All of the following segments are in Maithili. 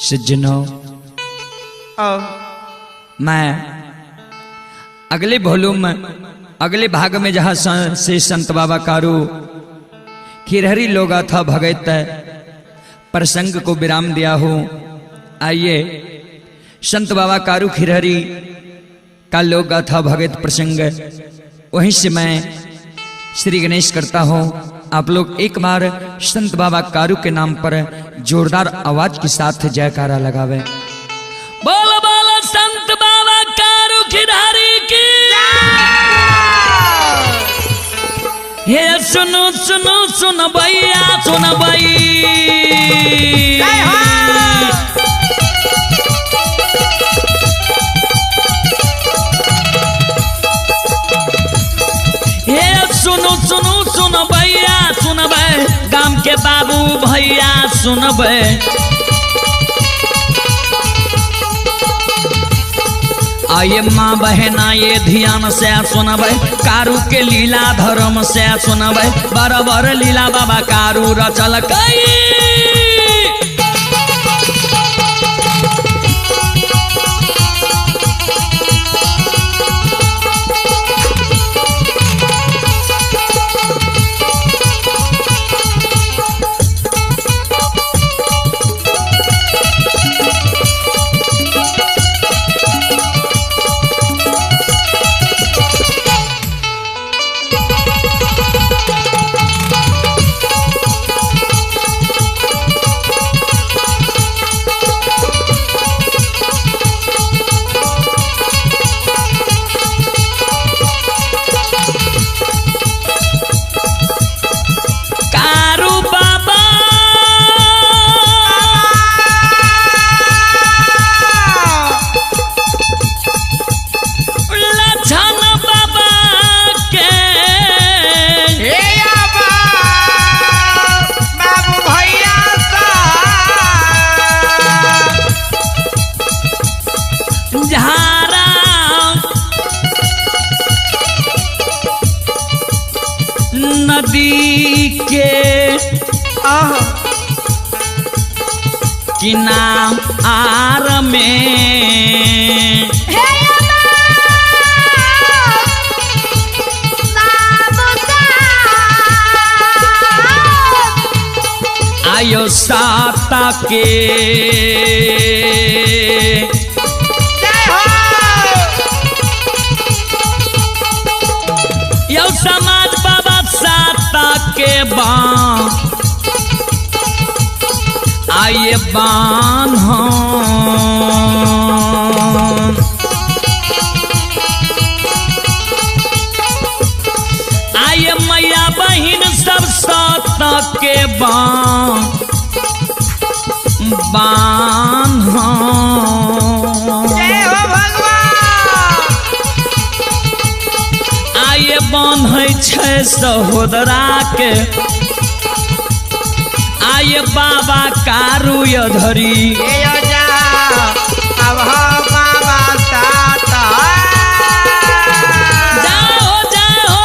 सज्जनों, मैं अगले वॉल्यूम अगले भाग में जहां से संत बाबा कारू खिरहरी लोगा था भगत प्रसंग को विराम दिया हूं। आइए संत बाबा कारू खिरहरी का लोक गाथा भगत प्रसंग वहीं से मैं श्री गणेश करता हूं। आप लोग एक बार संत बाबा कारू के नाम पर जोरदार आवाज के साथ जयकारा लगावे। बोल बोल संत बाबा कारू खिरहरी की। हे सुनो सुनो सुन भैया सुन भई, हे सुनो सुनो सुन भैया सुनबै, गाम के बाबू भैया सुनबै। आये माँ बहना ये ध्यान से सुनबै, कारू के लीला धर्म से सुनबै, बराबर लीला बाबा कारू रचल कई। नदी के किनार में आयो साता के यो समाज बाबा साता के बान आये बान हो। आये मैया बहिन सब साता के बान बान हो। आये बान्है छै सहोदरा के, आये बाबा कारू धरी। जाओ जाओ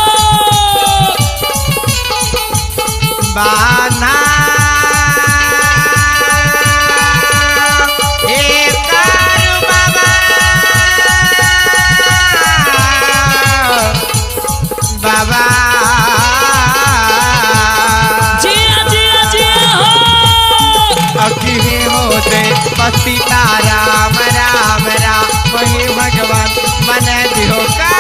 बाना बाबा जिया जिया जिया हो। अखिले होते पतिता राम राम राम हे भगवान मन दिहो का।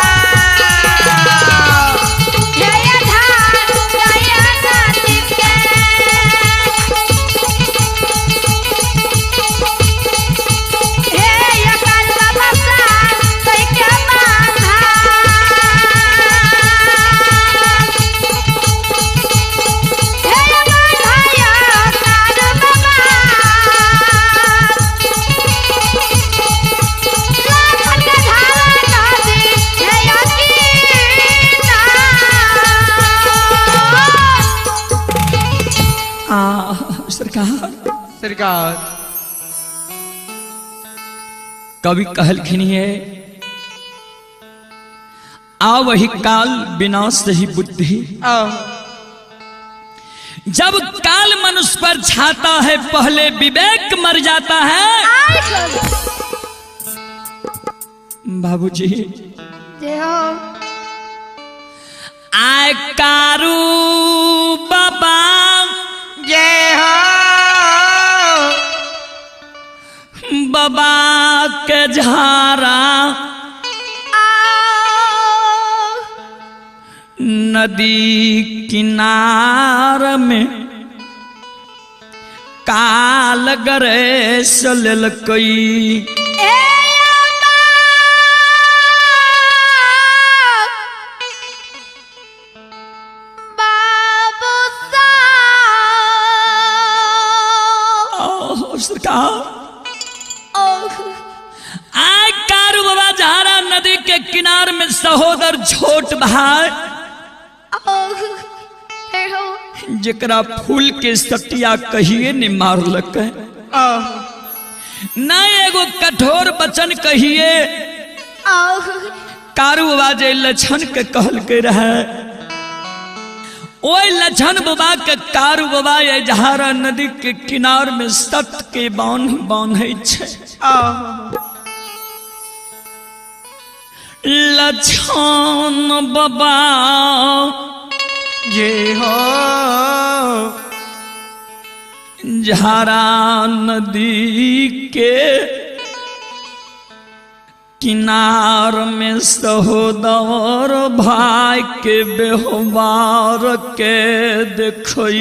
सरकार सरकार कवि कहलखिन है आवही काल विनाश ही बुद्धि, जब काल मनुष्य पर छाता है पहले विवेक मर जाता है। बाबूजी जय हो। आय कारू बाबा जय हो। बाबा के झारा नदी किनार में काल गरे लेलकई। सरकार आय कारू बाबा झारा नदी के किनार में सहोदर छोट भाई जकरा फूल के सटिया कहिए ने मारलक न एगो कठोर वचन कहिए। कारू बाबा जे लक्षण के कहल के रहे ओए लक्षण बाबा के कारू बाबा ये झारा नदी के किनार में सत के बांध बांधे छे। लक्षण बाबा जय हो। झारा नदी के किनार में सहोदर भाई के व्यवहार के देखई।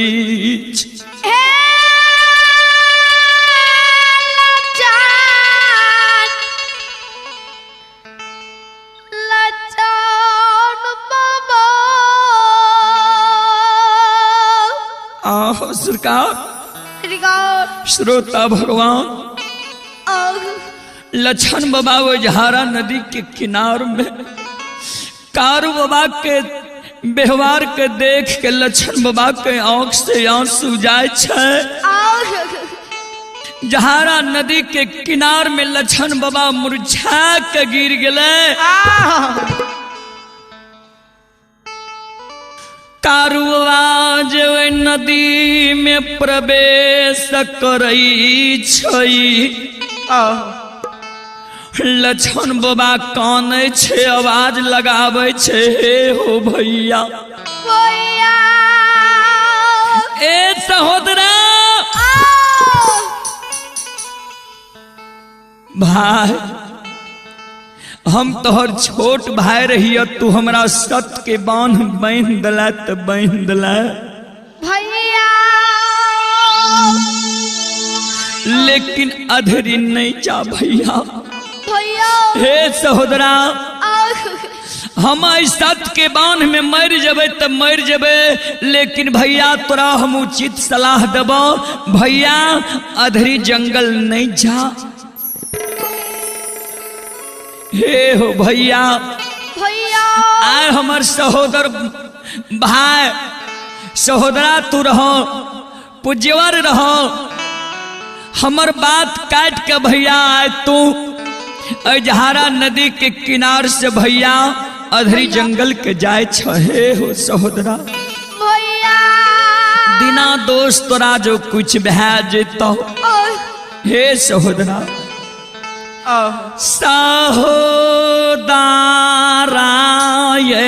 आहो सरकार श्रोता भगवान लक्षण बाबा वो झारा नदी के किनार में कारू बाबा के व्यवहार के देख के लक्षण बाबा के आंख से आंसू जाए छे। झारा नदी के किनार में लक्षण बाबा मुरझा के गिर गए। कारू बाबा जे नदी में प्रवेश करई छई। लक्षण बाबा कानै छे, आवाज लगावे छे, हे हो भैया ए सहोदरा भाई, हम तोहर छोट भाई रहिय, तू हमरा सत के बांध बांध दिला त बांध दिला भैया, लेकिन अधरी नहीं जा भैया। हे सहोदरा, हम सत के बांध में मर जबे त मर जबे, लेकिन भैया तोरा हम उचित सलाह देबो, भैया अधरी जंगल नहीं जा। हे हो भैया, भैया आए हमर सहोदर भाई, सहोदरा तू रहो, पूज्यवर रहो, हमर बात काट के भैया आए तू अजहारा नदी के किनार से भैया अधरी जंगल के जाए छे। हो सहोदरा भैया, दिना दोष तोरा जो कुछ भै जेतो। हे सहोदरा, सहोदरा ये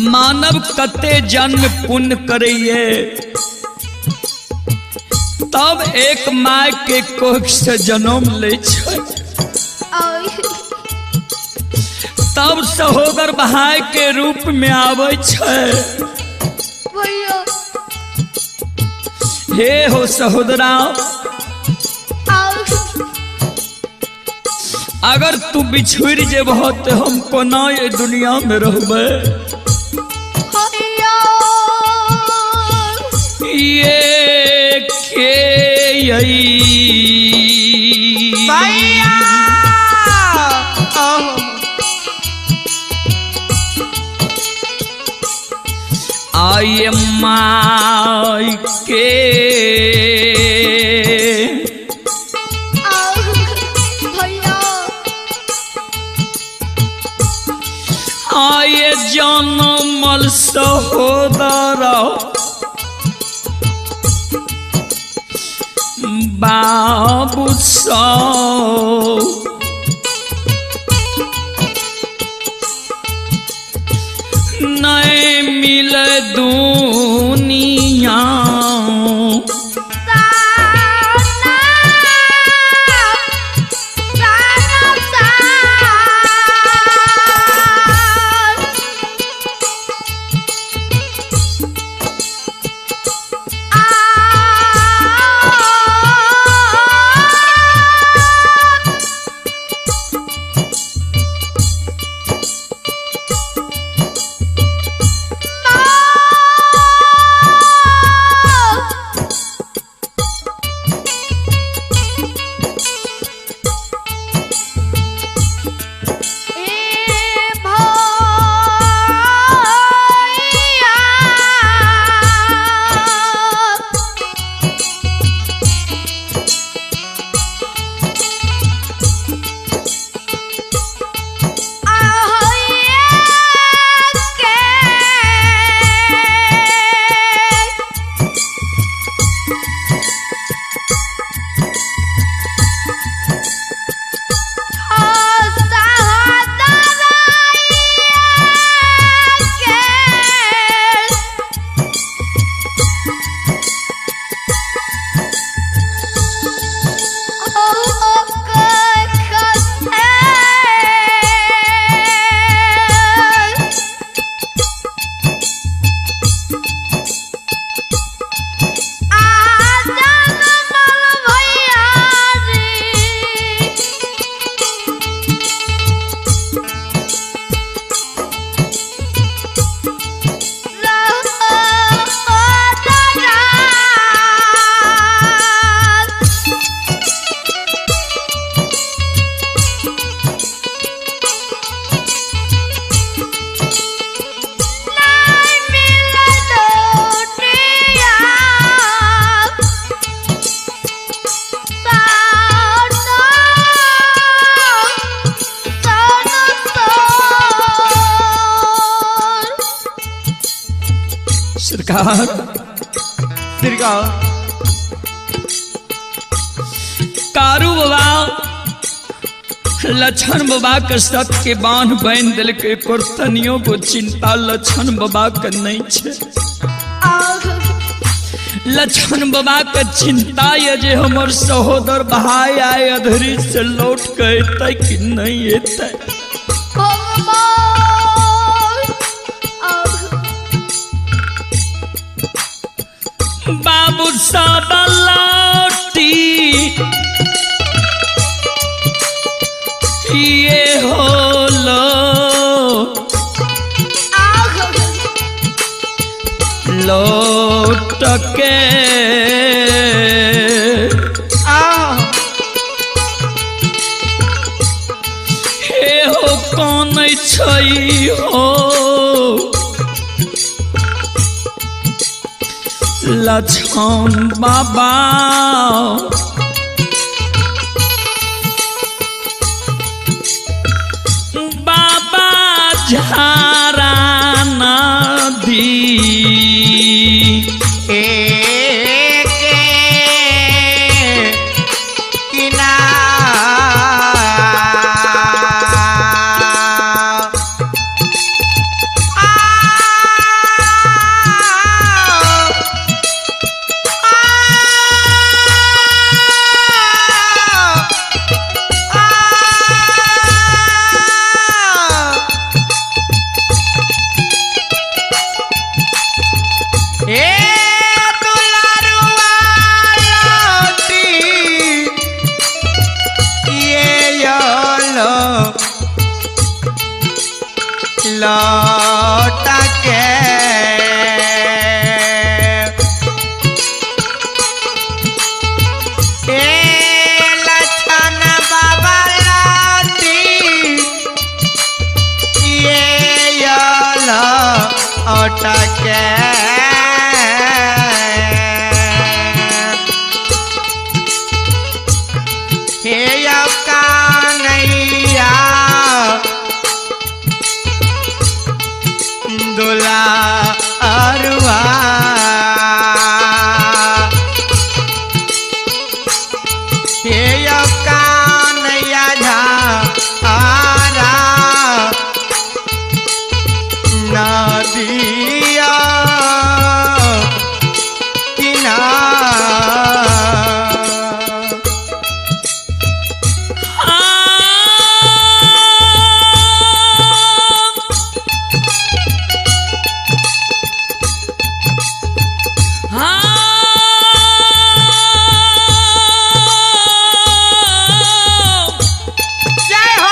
मानव कते जन्म पुण्य करिए तब एक माय के कोख से जन्म ले छै, तब सहोदर भाई के रूप में आवे छै। हे हो सहोदरा, अगर तू बिछुड़ जेबह तो हम कोना ये दुनिया में रहबे। ये के यही भैया आये माई के आये जनमल सहोदर बाबू सौ नहीं मिल दुनिया सरकार कारू बाबा लक्षण बाबा के सत के बांध बांध दिल के तनियो को चिंता लक्षण बाबा के नहीं छे। लक्षण बाबा के चिंता ये जे हमर सहोदर भाई आए अधरी से लौट के अतै कि नहीं अतै। बाबू सब लौटी ये होलो लौट के हे हो कौन छै हो लक्ष्मण बाबा बाबा झारा नदी किनार। लौट के। ए लछन बाबा लाती ये लौट के। हे कानैया दुला अरुआ, हे कानैया झा आरा नदिया किनार। जय हो।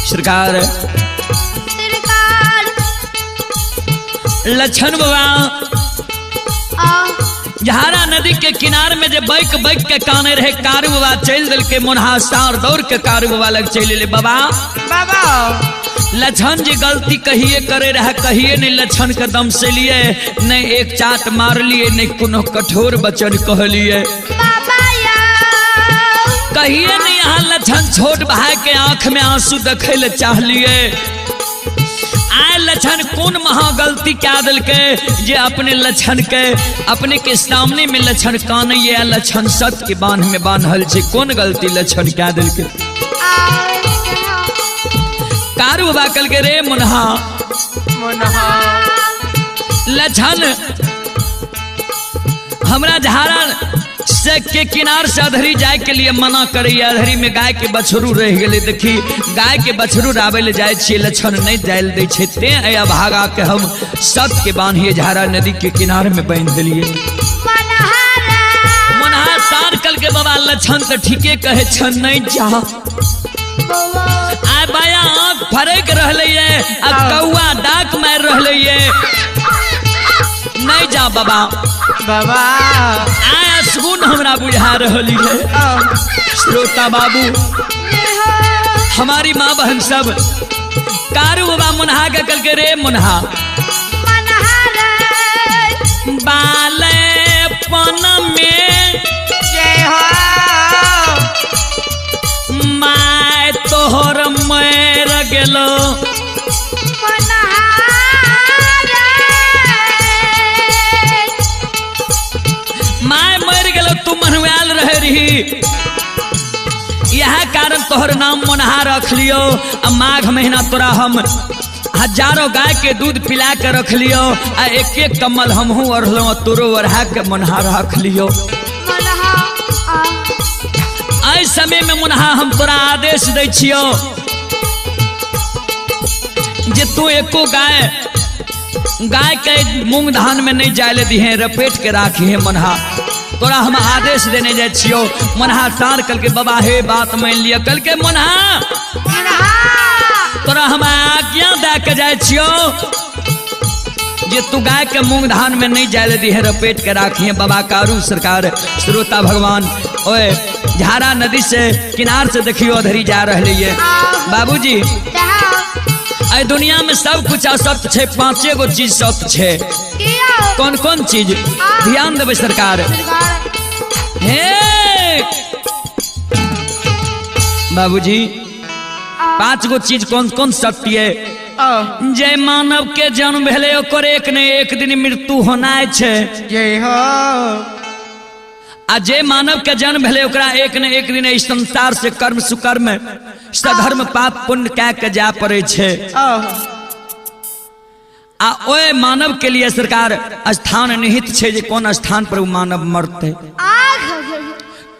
सरकार सरकार लछन बाबा झारा नदी के किनार में जे बैक बैक के काने रहे कारू बाबा चल दिल के मुन्हा सार दौड़ के कारू बाबा लग चल ले बाबा। बाबा लछन जी गलती कहिए करे रहे, कहिए नहीं लछन के दम से लिए, नहीं एक चाट मार लिए, नहीं कोनो कठोर वचन कहलिए। बाबा यार कहिए नहीं यहाँ लछन छोट भाई के आंख में आंसू देखे ले चाहलिए। आए लछन कौन महा गलती क्या दिल के जे अपने लछन के अपने के सामने में लछन कान ये लछन सत के बांध में बांधल छे, कौन गलती लछन क्या दिल के? कारू बाबा कल के रे मुन्हा मुन्हा लछन हमरा झारा से के किनार से अधरी जाए के लिए मना करे, अधरी में गाय के बछरू रह गेलै। देखी गाय के बछरू राबै ले जाए छियै, लछन नहीं जाय ले दै छै, तें एहि अभागा के हम सत के बान्हिए झारा नदी के किनार में बान्हि देलियै। मुन्हा तार कल के बाबा लछन तऽ ठीके कहै छन नहीं जा। आय बाया आँख फरक रहलै ये आ कौआ डाक मारि रहलै ये, नहीं जा बाबा। बाबा आय असगुन हमरा बुझा रहली है। श्रोता बाबू हमारी माँ बहन सब कारू बाबा मुन्हा के कल के रे मुन्हा बालेपन में जय हो my तोहर मर गेलो, my मर गेलो तू मनुआल रहे रही, यह कारण तोहर नाम मुन्हा रख लियो। आ माघ महीना तोरा हम हजारों गाय के दूध पिला के रख लियो, आ एक एक कमल हमहू ओढ़लो तोरो ओढ़ा के मुन्हा रख लियो। एहि समय में मुन्हा हम तोरा आदेश दै छियो जे तू एको गाय गाय के मूंग धान में नहीं जाय ले दिहे, रपेट के राखी है मुन्हा, तोरा हम आदेश देने जाय छियो। मुन्हा तार कल के बाबा हे बात मान लिया, कल के मुन्हा तोरा हम आज्ञा दे के जाय छियो जे तू गाय के मूंग धान में नहीं जाय ले दिहे, रपेट के राखी है। बाबा कारू सरकार श्रोता भगवान ओए झारा नदी से किनार से देखियो अधरी जा रहे है। बाबूजी अरे दुनिया में सब कुछ असत्य छे, पांचे गो चीज सत्य छे। कौन कौन चीज? ध्यान देवे सरकार। हे बाबूजी पांच गो चीज कौन कौन सत्य है? जय मानव के जन्म भेले ओकर एक ने एक दिन मृत्यु होना छे। जय हो। आ जे मानव के जन्म भेलै ओकरा एक न एक दिन एहि संसार से कर्म सुकर्म सधर्म पाप पुण्य कए के जाय पड़ै छै। आ ओए मानव के लिए सरकार स्थान निहित छै जे कोन स्थान पर ओ मानव मरतै,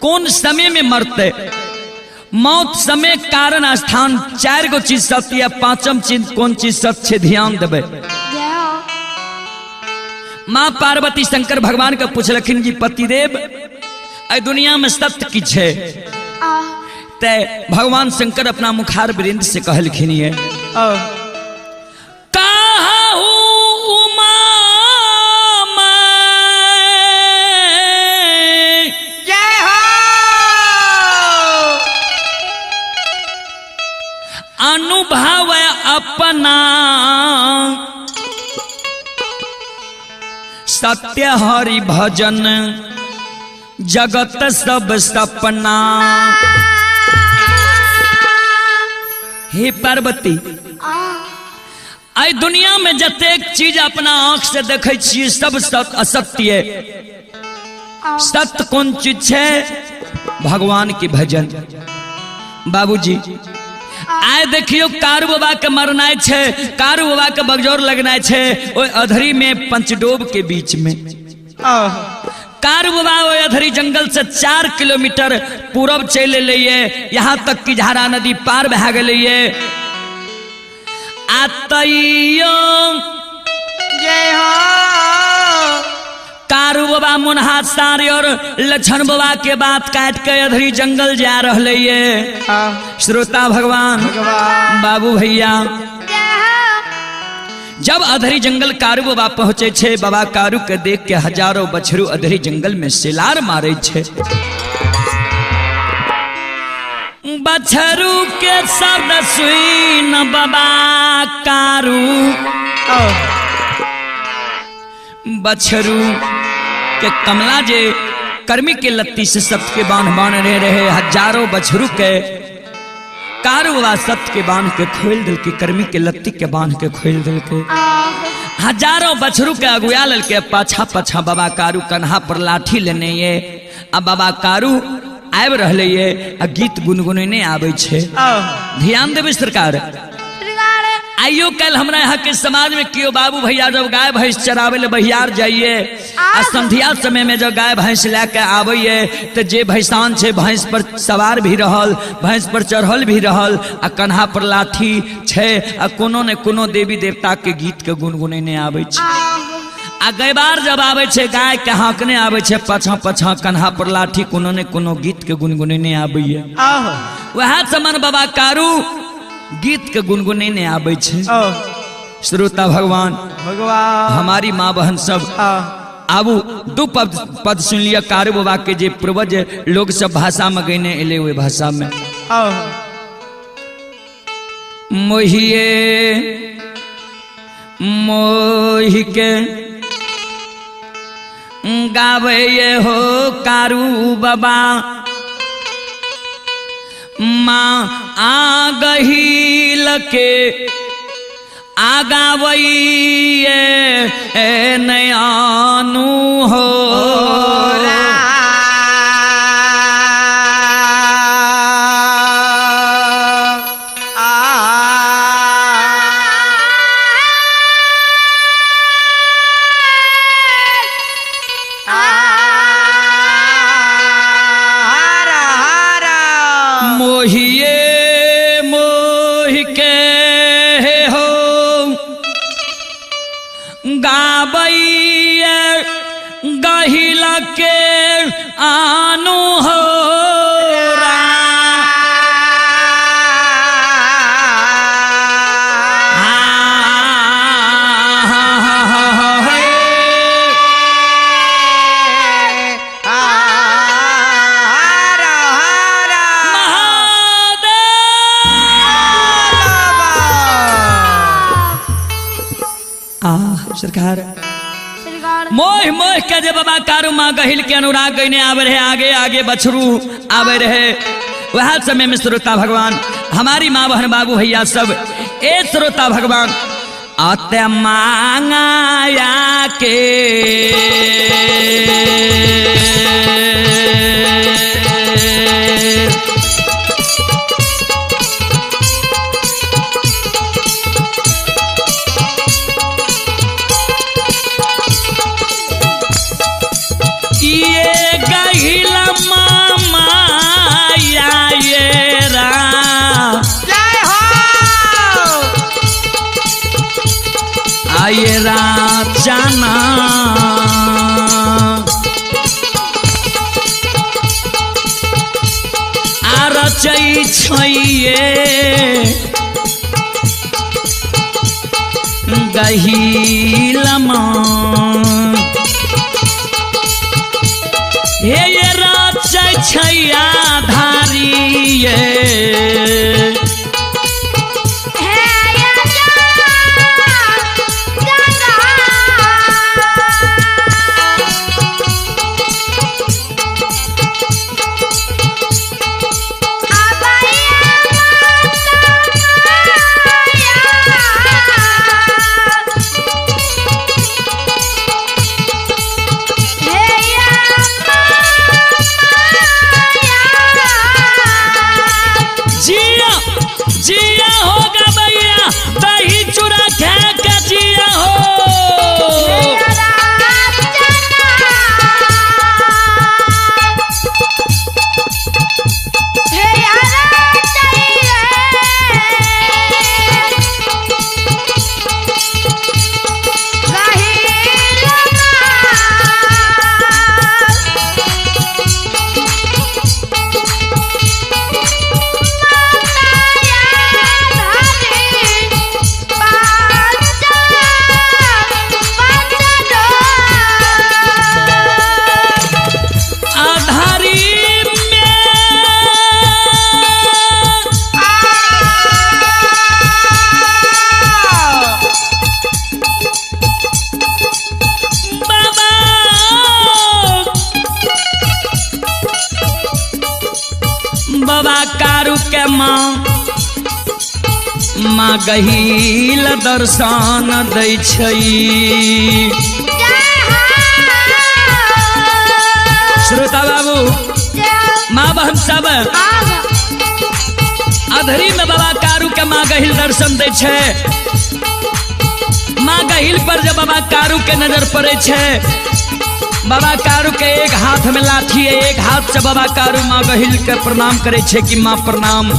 कोन समय में मरतै। मौत समय कारण स्थान चारि गो चीज सत्य या पांचम चीज कोन चीज सत्य छै, ध्यान देबै। माँ पार्वती शंकर भगवान के पूछलखिन जी पतिदेव एहि दुनिया में सत्य की छै? ते भगवान शंकर अपना मुखार वृंद से कहलखिन ये अनुभव अपना सत्य हरि भजन जगत सब सपना। हे पार्वती, आई दुनिया में जतेक चीज अपना आंख से देखै छियै सब असत्य। सत्य कोन चीज छै? भगवान के भजन। बाबूजी आइ देखियो कारू बाबा के मरनाइ छै, कारू बाबा के बगजोर लगनाइ छै ओहि अधरी में पंचडोब के बीच में। कारू बाबा ओहि अधरी जंगल से 4 किलोमीटर पूरब चलि एलैये, यहाँ तक कि झारा नदी पार भए गेलैये। आ तैयो जय हो कारू बाबा मुनहा सारी और लक्षण बाबा के बात काट के अधरी जंगल जा रहे ये। श्रोता भगवान बाबू भैया, जब अधरी जंगल कारू बाबा पहुंचे छे, बाबा कारू के देख के हजारों बछरू अधरी जंगल में सिलार मारे छे। बछरू के शब्द सुन बाबा कारू, बछरू के कमला जे कर्मी के लत्ती से सत्य के बांध बांध रहे रहे, हजारों बछरू के कारू बाबा सत्य के बांध के खोल दिल के, कर्मी के लत्ती के बांध के खोल दिल के, हजारों बछरू के अगुआ लल के पाछा पाछा बाबा कारू कन्हा पर लाठी लेने ये। आ बाबा कारू आबि रहले ये आ गीत गुनगुनेने आबै छे। ध्यान देबै सरकार। आइयो कल हमरा यहाँ के समाज में क्यों बाबू भैया जब गाय भैंस चरावे ले बहियार जाइए आ संध्या समय में जब गाय भैंस लैके आबैये तो जे भैंसान छे भैंस पर सवार भी रहल, भैंस पर चढ़ल भी रहल आ कन्हा पर लाठी छे आ कोनो ने कोनो देवी देवता के गीत के गुनगुनेने आबै छे। आ गैबार जब आबै छे गाय के हाँकने आबै छे पाछा पाछा कन्हा पर लाठी कोनो ने कोनो गीत के गुनगुनेने आबैये। वएह समन बाबा कारू गीत के गुनगुनेने आबै छे। श्रोता भगवान भगवान हमारी माँ बहन सब आबू दू पद सुन लिया कारू बाबा के जे पूर्वज लोग सब भाषा में गने एले ओहि भाषा में। मोहिए मोहि के गावे हो कारू बाबा माँ आ गहील के आगावैये नयानु हो। मोहिए मोहि के हो गाबैये गहिला के आनु हो। सरकार मोह मोह के जे बाबा कारू माँ गहिल के अनुराग गईने आवे रहे, आगे आगे बछरू आवे रहे। वह समय में श्रोता भगवान हमारी माँ बहन बाबू भैया सब ए श्रोता भगवान आते मांगाया के आ रचै छैये गहीलमा हे ये रचै छैया धारिये जिया जिया होगा भैया दही चूड़ा खा के जिया हो। आधारी में बाबा बाबा कारू के माँ माँ गहील दर्शन दै छै। श्रोता बाबू माँ बहन सब अधरी में बाबा कारू के माँ गहिल दर्शन दै छै। माँ गहिल पर जब बाबा कारू के नजर पड़े छै, बाबा कारू के एक हाथ में लाठी है, एक हाथ से बाबा कारू माँ गहिल के प्रणाम करे छै कि माँ प्रणाम।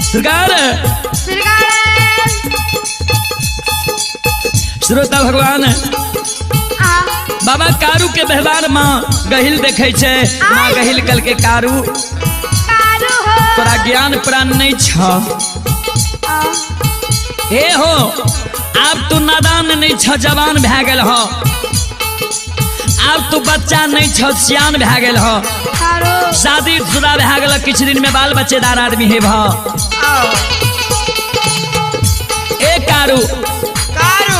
सरकार श्रोता भगवान बाबा कारू के व्यवहार माँ गहिल देखे छै। माँ गहिल कल के कारू तोरा ज्ञान प्राण नहीं छ, हे हो आब तू नादान नहीं छ, जवान भए गेल हो, आब तू बच्चा नहीं छ, सियान भए गेल हो, शादी शुदा भए गेल, किछु दिन में बाल बच्चेदार आदमी हे भ। ए कारू कारू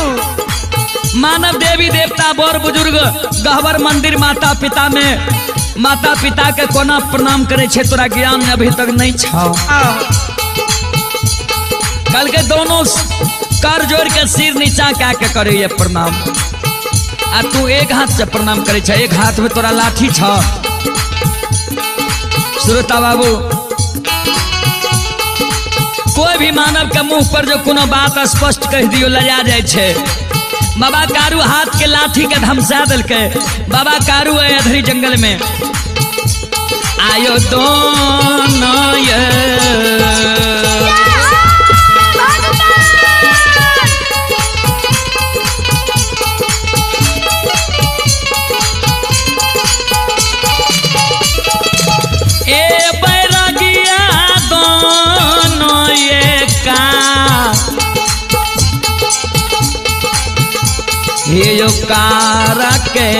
मानव देवी देवता बड़ बुजुर्ग गहबर मंदिर माता पिता में माता पिता के कोना प्रणाम करे छे तोरा ज्ञान अभी तक नहीं छ। कल के दोनों कर जोड़ के सिर नीचा क्या के करे ये प्रणाम, आ तू एक हाथ से प्रणाम करे छे, एक हाथ में तोरा लाठी छ। श्रोता बाबू कोई भी मानव के मुंह पर जो कोनो बात स्पष्ट कह दियो लजा जाए छे। बाबा कारू हाथ के लाठी के धमसा दिलके। बाबा कारू है अधरी जंगल में आयो दोनों ये ए बैरागिया दोनों ये का ये यो कार के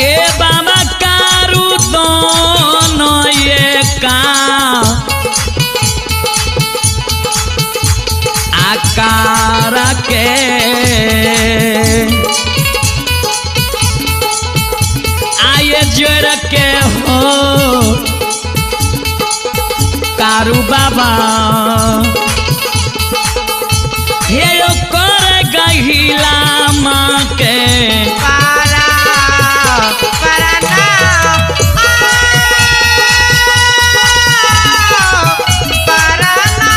ए बाबा कारू दोनों ये का आकार के कारू बाबा हे यो कर गहिला माँ के पारा पराना पराना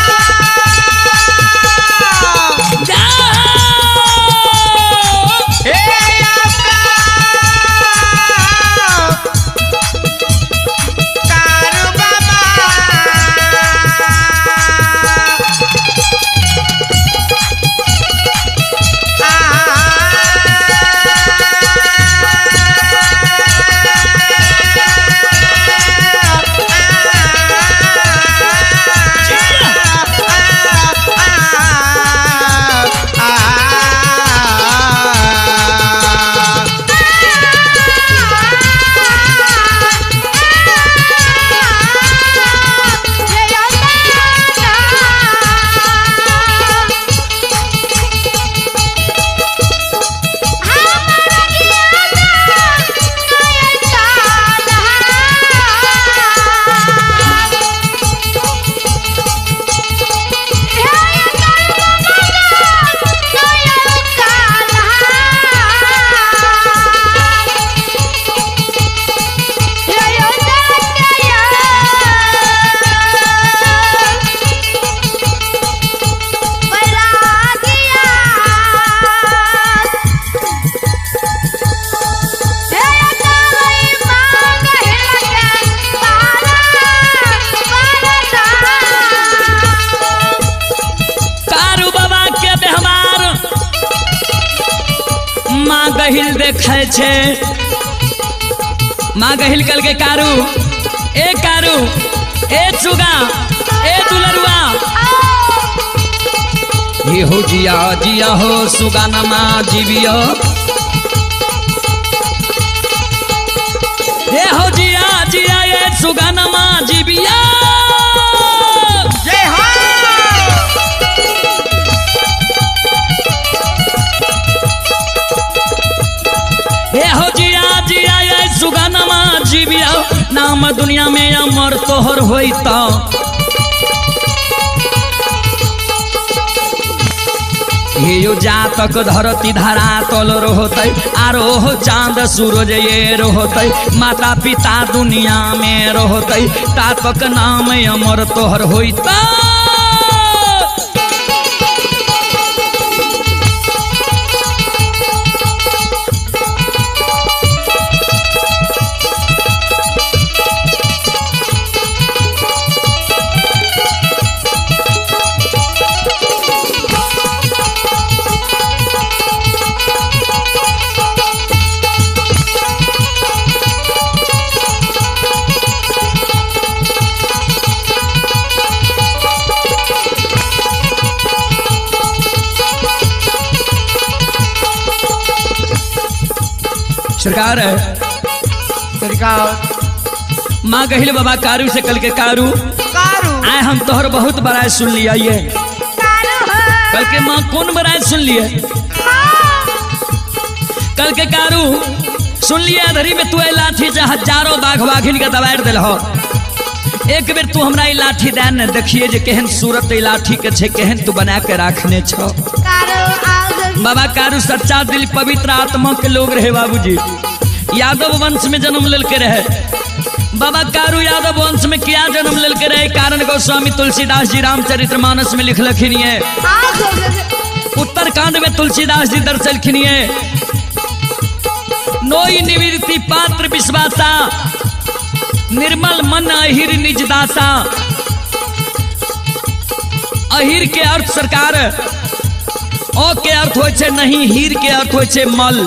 जाओ। हे आपका कारू बाबा कारू बाबा के व्यवहार माँ गहिल देखै छै। माँ गहिल कल के कारू, ए कारू, ए चुगा, ए दुलरुआ, हे हो जिया जिया हो सुगाना माँ जीवियो, हे हो जिया जिया ये सुगाना माँ जीविया। जय हो। हे हो जिया जिया ये सुगाना जीविया, नाम दुनिया में अमर तोहर होइता। हे यो जातक धरती धरा तल रोहतै, आरो हो चांद सूरज ये रोहतै, माता पिता दुनिया में रोहतै, तातक नाम अमर तोहर होइता। सरकार सरकार माँ कहिल बाबा कारू से कल के कारू कारू आए हम तोहर बहुत बड़ाई सुन लिया ये। कल के माँ कौन बड़ाई सुन लिए? कल के कारू सुन लिया अधरी में तू लाठी से हजारों बाघ बाघिन के दबाड़ दिल हो। एक बेर तू हमरा लाठी दे ने देखिए जे केहन सूरत लाठी के छे, केहन तू बना के राखने छो। बाबा कारू सच्चा दिल पवित्र आत्मा के लोग रहे बाबूजी। यादव वंश में जन्म लेके रहे बाबा कारू। यादव वंश में क्या जन्म लेके रहे कारण गोस्वामी तुलसीदास जी रामचरितमानस में लिखलखिन है। उत्तरकांड में तुलसीदास जी दर्शलखिन है। नोई निवृत्ति पात्र विश्वासा, निर्मल मन अहिर निज दासा। अहिर के अर्थ सरकार अ के अर्थ हो छे नहीं, हीर के अर्थ हो छे मल।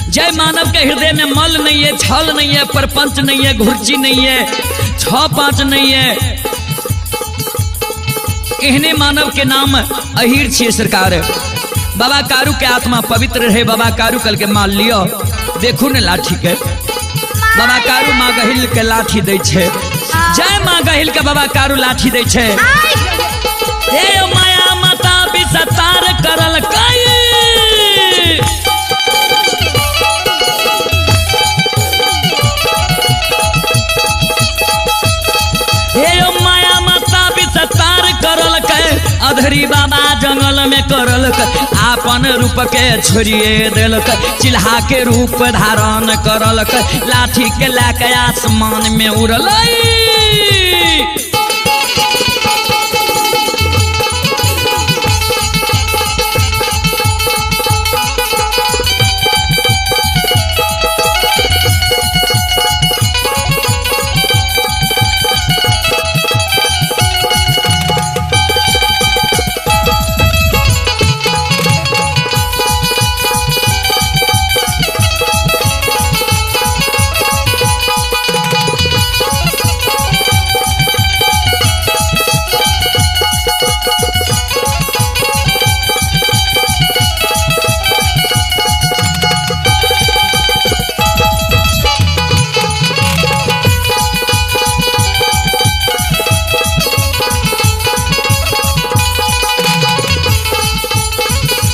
जय मानव के हृदय में मल नहीं है, छल नहीं है, परपंच नहीं है, घुर्ची नहीं है, छ पांच नहीं है, एहने मानव के नाम अहिर छिए सरकार। बाबा कारू के आत्मा पवित्र रहे। बाबा कारू कल के मान लियो देखू ने लाठी के। बाबा कारू माँ गहिल के लाठी दै छे। जय माँ गहिल के बाबा कारू लाठी दै छे। हे माया माता विसतार करल कई। करलक, आपन रूप के छोड़िए देलक, चिल्हा के रूप धारण करलक, लाठी के लए के आसमान में उड़लै।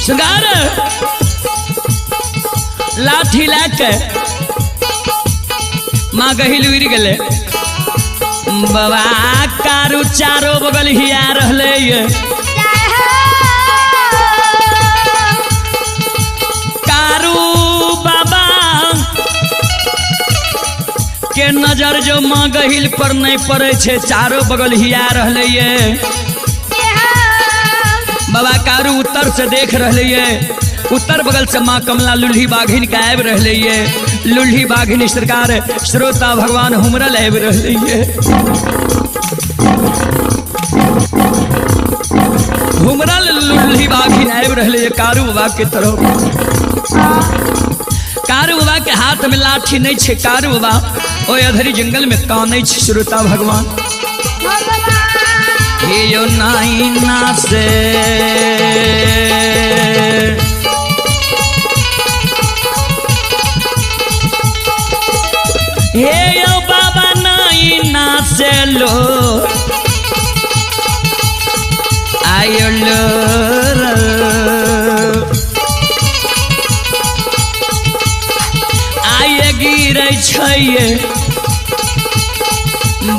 सरकार लाठी लए माँ गहिल उड़ गए। बाबा कारू चारो बगल हिया रहले। कारू बाबा के नजर जो माँ गहिल पर नहीं पड़े छे, चारो बगल हिया रहले। बाबा कारू उत्तर से देख रहे ये, उत्तर बगल से माँ कमला लुल्ही बाघिन के आबि रहे ये। लुल्ही बाघिन सरकार श्रोता भगवान हुमरल आबि रहे ये। हुमरल लुल्ही बाघिन आबि रहे ये कारू बाबा के तरफ। कारू बाबा के हाथ में लाठी नहीं छे, कारू बाबा ओहि अधरी जंगल में कानै छे श्रोता भगवान। हे यो नाइना से हे यो बाबा नाइना से लो आयो लो आये गिरै छै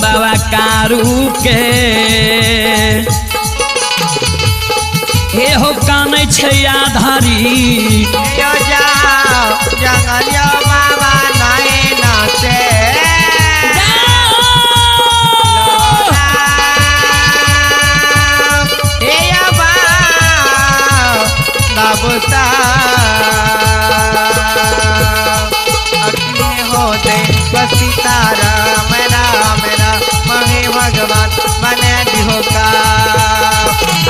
बाबा कारू के। हे हो कानै छै आधारी यो जाओ जंगल यो बाबा नैना से हे यो बाबू होते सीताराम राम राम महे भगवान मने दिहो का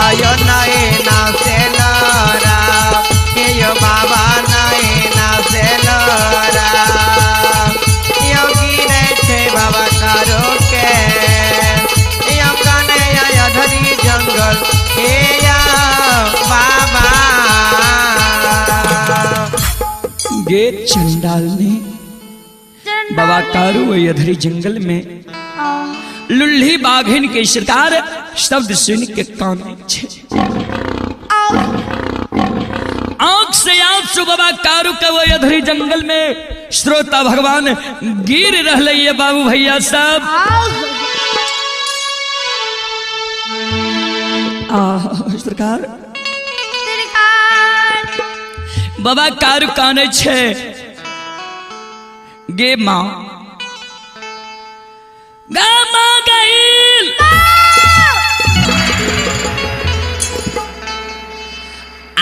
आयो नैना से लोरा हे यो बाबा नैना से लोरा यो गिरे छे बाबा कारो के यो काने आयो धरी जंगल हे या बाबा। गे चंडाल ने बाबा कारू अधरी जंगल में लुल्ही बाघिन के सरकार शब्द सुन के कानै छे। आंख से आंसू बाबा कारू के वो अधरी जंगल में श्रोता भगवान गिर रहले ये बाबू भैया सब। सरकार बाबा कारू कानै छे गे माँ गा माँ गईल।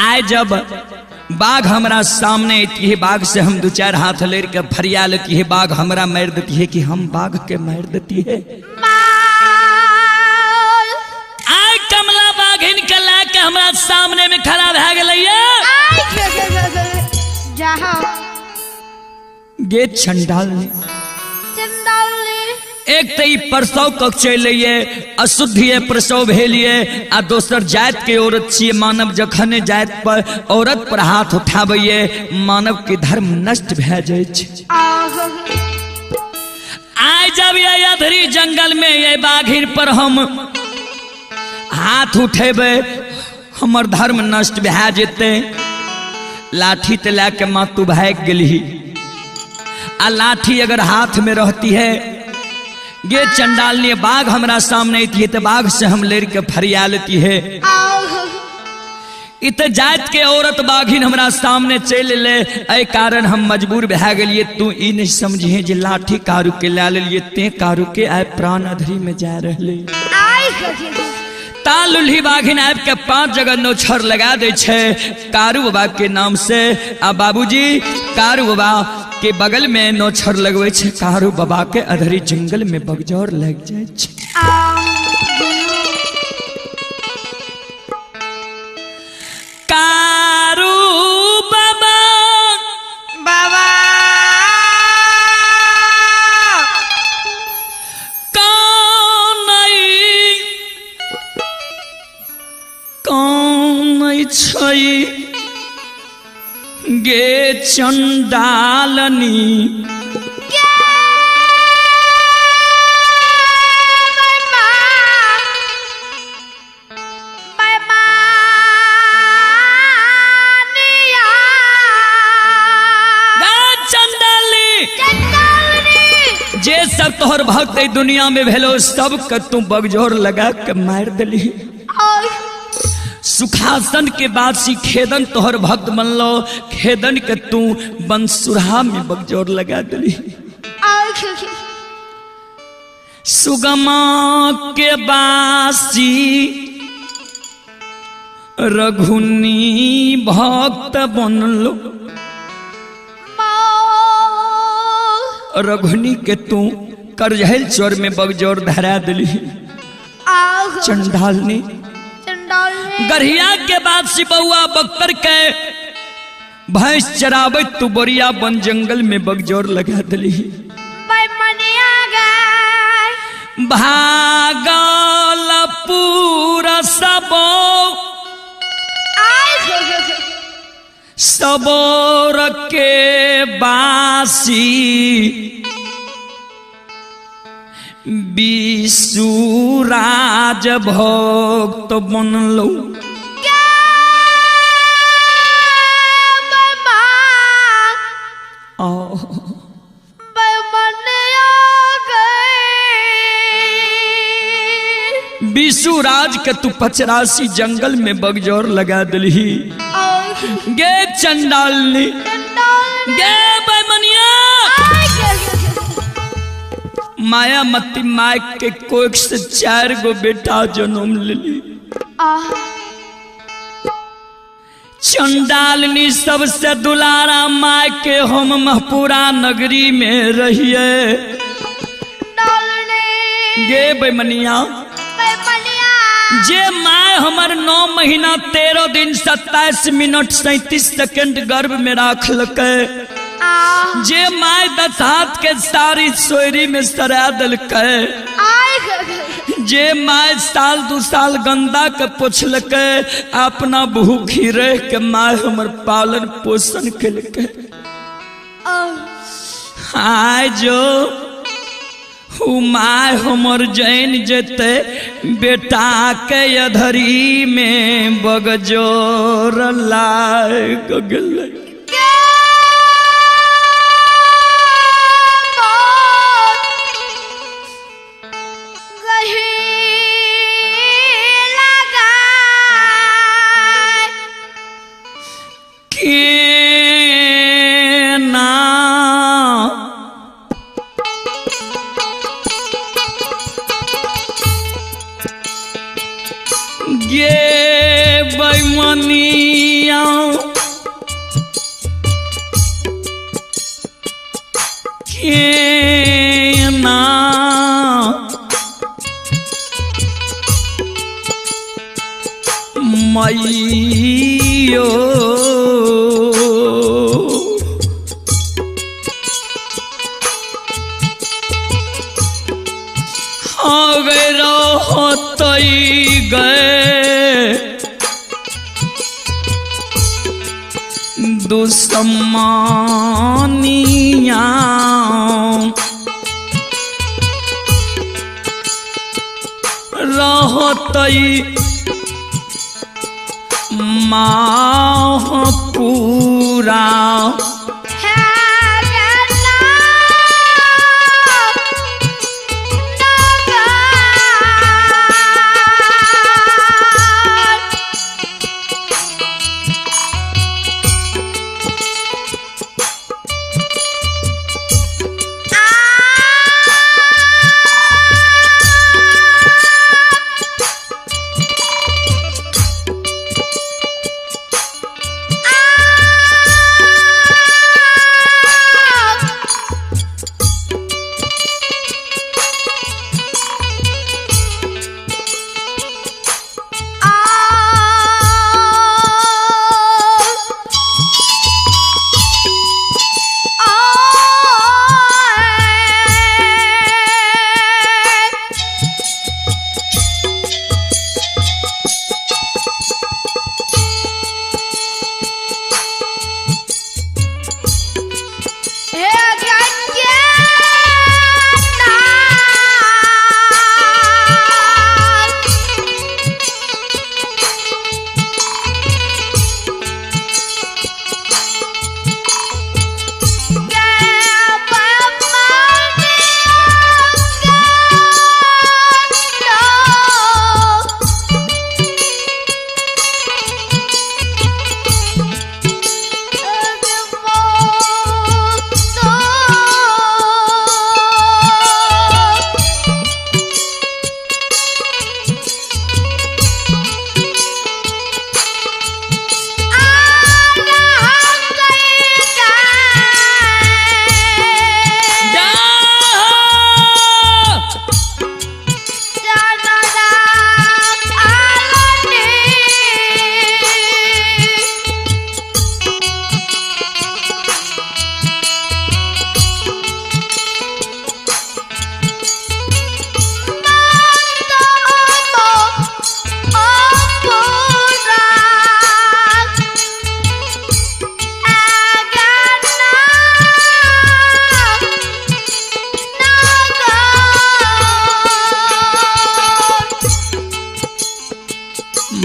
आए जब बाघ हमरा सामने अती है, बाघ से हम दो चार हाथ लेर के फरिया लेती है, बाघ हमरा मार देती है कि हम बाघ के मार देती है। आए कमला बाघिन के ला के हमरा सामने में खड़ा भए गेलै। गे चंडाल ने एक तो प्रसव कक चल अशुद्ध प्रसव भेलिए आ दोसर जात के औरत छिए। मानव जखन जात पर औरत पर हाथ उठाबैये मानव के धर्म नष्ट भए जाइ छै। आइ जब ये अधरी जंगल में ये बाघिन पर हम हाथ उठेबै हमर धर्म नष्ट भए जेतै। लाठी तो लए के माँ तू भागि गेलही आ लाठी अगर हाथ में रहती है गे चंडाल ने बाघ हमरा सामने अती है तो बाघ से हम लड़ के फरिया लेती है। इत जात के औरत बाघिन हमरा सामने चलि ले, एहि कारण हम मजबूर भए गेलिए। तू ई नहीं समझिए जे लाठी कारू के ला लेलिए, ते कारू के आइ प्राण अधरी में जा रहले। ता लुल्ही बाघिन आबि के 5 जगह नौछर लगा दै छै कारू बाबा के नाम से। आ बाबूजी कारू बाबा के बगल में नौछर लगबै छै, कारू बाबा के अधरी जंगल में बगजौर लग जाइ छै। कारू बाबा बाबा कौन छै गे चंडालनी, जे सब तोहर भक्त दुनिया में भेलो सब के तू बगजोर लगा के मार दिली। सुखासन के बाद सी खेदन तोहर भक्त बनलो, खेदन के तू बंसुरहा में बगजोर लगा दिली। सुगमा के बासी रघुनी भक्त बनलो, रघुनी के तू करझल चोर में बगजोर धरा दिली। चंडालनी गढ़िया के बाद सिबौआ बख्तर के भैंस चराबे तू बोरिया बन जंगल में बगजोर लगा दिली। भागल पूरा सबो सबोर के बासी विशुराज भक्त बनलो। विशुराज के तू 85 जंगल में बगजोर लगा दिली। गे चंडालनी गे बैमनिया, मायामती my के कोख से 4 गो बेटा जन्म लेली। चंडालनी सबसे दुलारा my के हम महपुरा नगरी में रहिए। गे बैमनिया, जे my हमर 9 महीना 13 दिन 27 मिनट 37 सेकेंड गर्भ में राखलकै, जे my 10 हाथ के सारी सोयरी में सरा दिलकै, जे my साल 2 साल गंदा के पोछलकै, अपना भूखी रह के my हमर पालन पोषण केलकै। आय जो my हमर जैन जेते बेटा के अधरी में बगजोर लाग गेलै। गे बैमनिया के ना मैयो होतई गए दुश्मनिया रहतई माहपुरा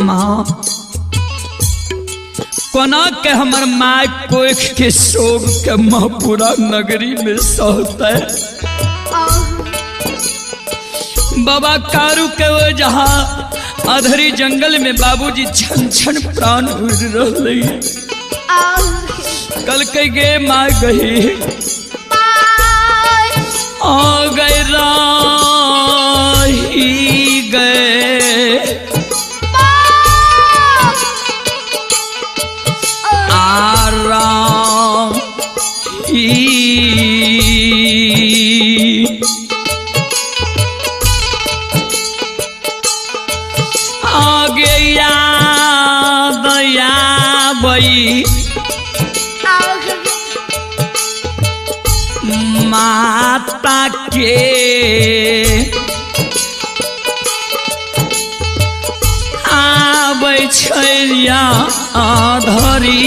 माँ कोना के हमर माय कोख के शोक के माँ पूरा नगरी में सहते। बाबा कारू के वो जहाँ अधरी जंगल में बाबूजी छन छन प्राण उड़ रहे। कल के गे माँ गई आ गए राही गए आराम ही आगे याद आबई माता के आबै छैया धरी।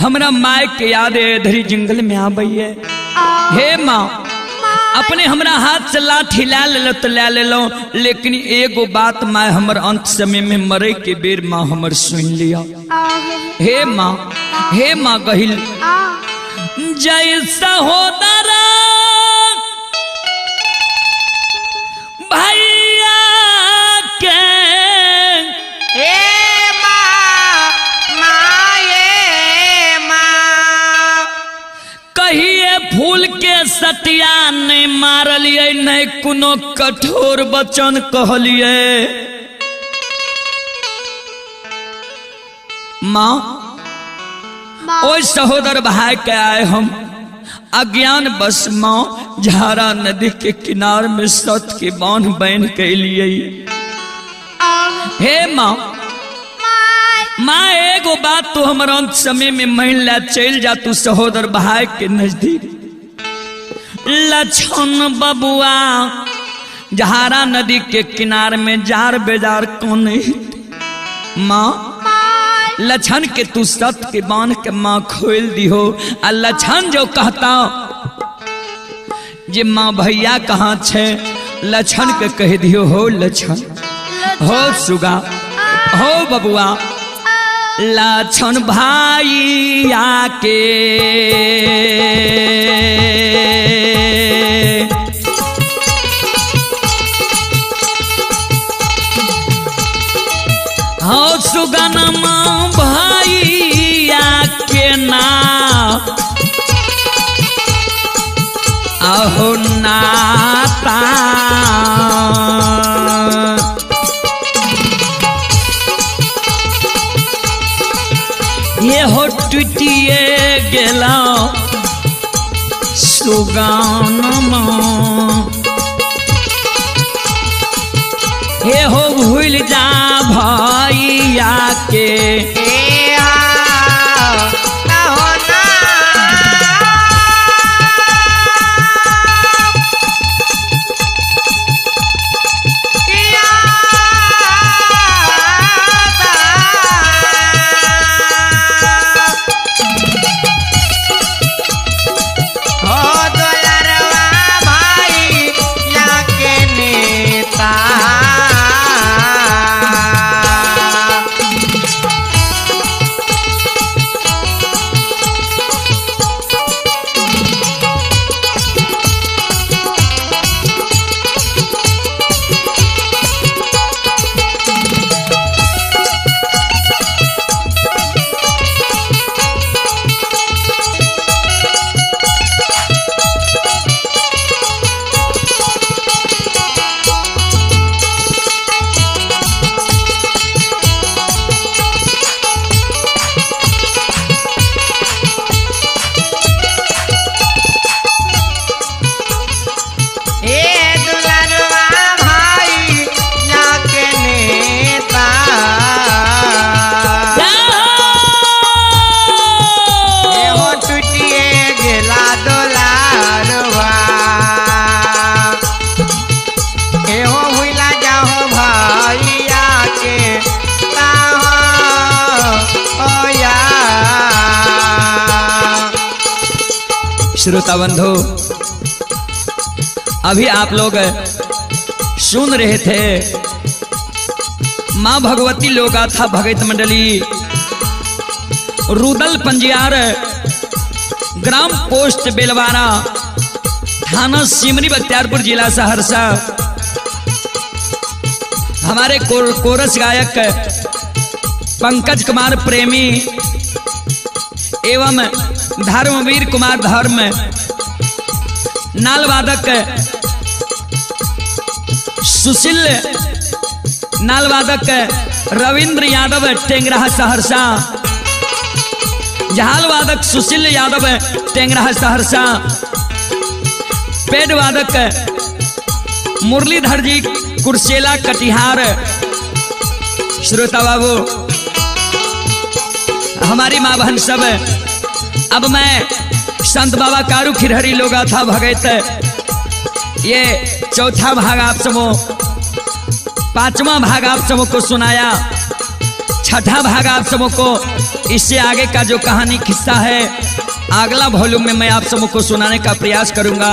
हमरा माय के याद धरी जंगल में आबैये। हे माँ अपने हमरा हाथ से लाठी ला ले तो ला ले लो, लेकिन एगो बात माय हमर अंत समय में मरे के बेर माँ हमर सुन लिया। हे माँ, हे माँ गहिल जैसा हो दारा भैया के फूल के सटिया नहीं मारलिए, नहीं कोनो कठोर वचन कहलिए। माँ ओए सहोदर भाई के आए हम अज्ञान बस माँ झारा नदी के किनार में सत के बांध बहन के लिए। हे माँ, माँ एगो बात तो हमर अंत समय में महिला चल जा तू सहोदर भाई के नजदीक। लक्षण बबुआ झारा नदी के किनार में जार बेजार कौन माँ लक्षण के तू सत के बांध के माँ खोल दिहो। आ लक्षण जो कहता जे माँ भैया कहाँ छे, लक्षण के कह दियो हो लक्षण, हो सुगा, हो बबुआ लक्षण भाई आके हो सुगनमा भाई आके ना अहो नाता ये हो टूटिए गेला सुगानमा। हे हो भूल जा भैया के। श्रोता बंधु, अभी आप लोग सुन रहे थे माँ भगवती लोगाथा भगत मंडली रुदल पंजियार ग्राम पोस्ट बेलवारा थाना सिमरी बख्तियारपुर जिला सहरसा। हमारे कोरस गायक पंकज कुमार प्रेमी एवं धर्मवीर कुमार धर्म, नालवादक सुशील, नालवादक रविंद्र यादव टेंगराहा सहरसा, झालवादक सुशील यादव टेंगराहा सहरसा, पेड वादक मुरलीधर जी कुर्सेला कटिहार। श्रोता बाबू, हमारी माँ बहन सब, अब मैं संत बाबा कारू खिरहरी लोगाथा भगत ये चौथा भाग आप सबो, पांचवा भाग आप सबों को सुनाया, छठा भाग आप सबों को, इससे आगे का जो कहानी किस्सा है अगला वॉल्यूम में मैं आप सबों को सुनाने का प्रयास करूंगा।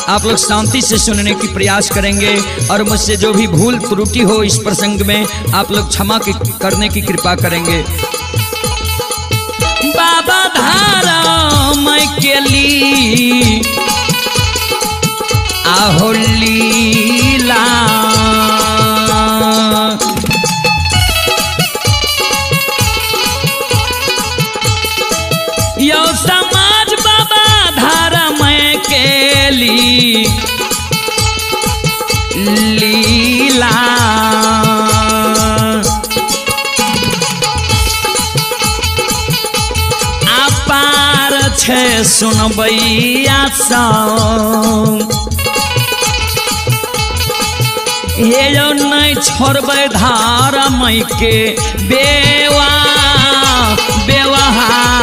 आप लोग शांति से सुनने की प्रयास करेंगे और मुझसे जो भी भूल त्रुटि हो इस प्रसंग में आप लोग क्षमा करने की कृपा करेंगे। बाबा धारा मैं के ली आहो लीला, यो समाज बाबा धारा मैं के ली लीला। अपार छे सुनबैया सॉन्ग, हे यो नहीं छोड़बै धारा मई के बेवा बेवहार।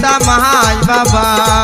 समाज बाबा।